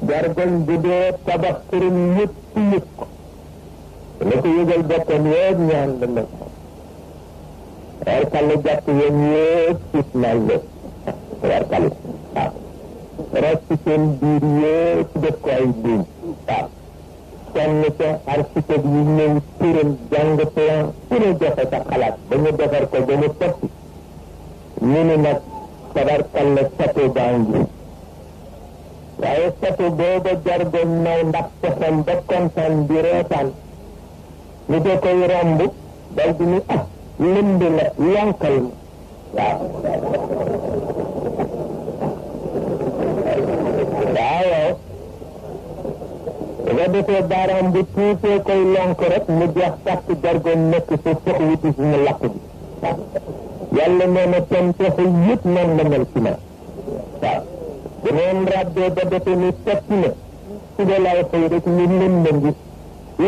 jargoñ bu dee tabax këram ñëpp yëg ko la ko yëgal boppam yëpp ñaan la nag warkal jàpp yéen yëpp sit naal la warkal waaw rek ci seen biir yëpp def ko ay buum waaw sonn ca architecte yi ñëw tural jàng plan pour a joxe sa xalaat ba ñu defar ko ba mu sotti ñu ne nag tabarkal la château baa ngi waaye château booba jargoñ naw ndax pexem ba kontaan di reetaan ñu ko koy romb dal di ni lënd la yonkal ma waaw nga defee baaraam bi tuutee koy lonk rek mu jeex takk jargoñ nekk sa sox wuti suñu lakk bi yàlla nee na seen pexe yëpp noonu la mel ci man waaw bu ngeen ràbbee ba defe ni sotti na suba laay xëy rek ñu lënd ngi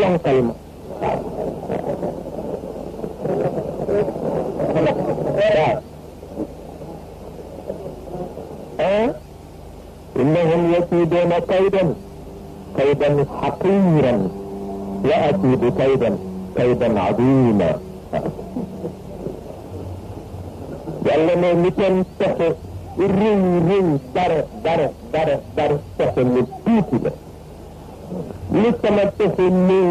yonkal ma إنهم يكيدون كيدا حقيرا وأكيد كيدا عظيما yàlla ne li seen pexe rëy dara pexe lu tuuti la li sama pexe néew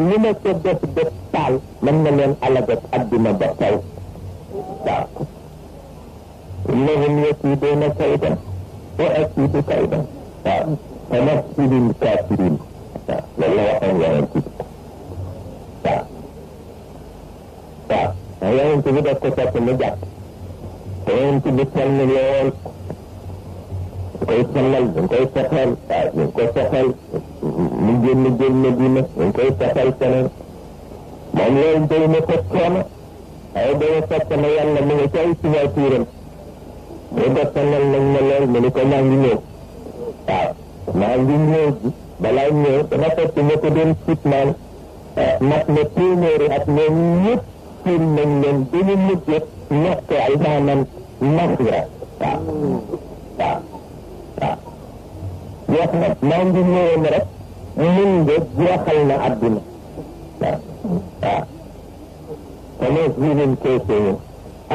li ma ca def taal mën na leen alagat adduna ba taw waaw innahum yakiiduuna kaydan wa akiidu kaydan waaw famahhilil kaafiriin waaw loolu la waxoon yonent bi waaw yonent bi daf ko topp mu jàpp te yonent bi sell lool koy sellal dañ koy fexeel waaw dañ koy fexeel mu génn dina dañ koy fexeel feneen moom loolu day na ko coono waaye dana fekk na yàlla mu ngi ci ay signaturam mu defalal nañ ma lool mu ni ko maa ngi ñëw waaw maa ngi ñëw ji balaa ñëw dana fekk ñu ko doon fitnaan mat na téeméeri at ñoom ñëpp fiir nañ leen ba ñu mujj nekk ay maanaam nasira waaw jeex na maa ngi ñëwoon rek mun nga jeexal na àdduna waaw famahhilil kaafiriin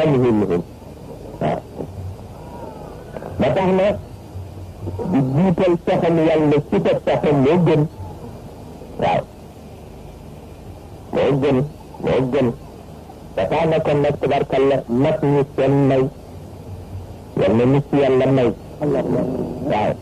amhilhum waaw ba tax na di jiital pexem yàlla ci sa pexe moo gën waaw moo gën ba tax na kon nag tabarkalla mag ñi seen may yal na nit yàlla may waaw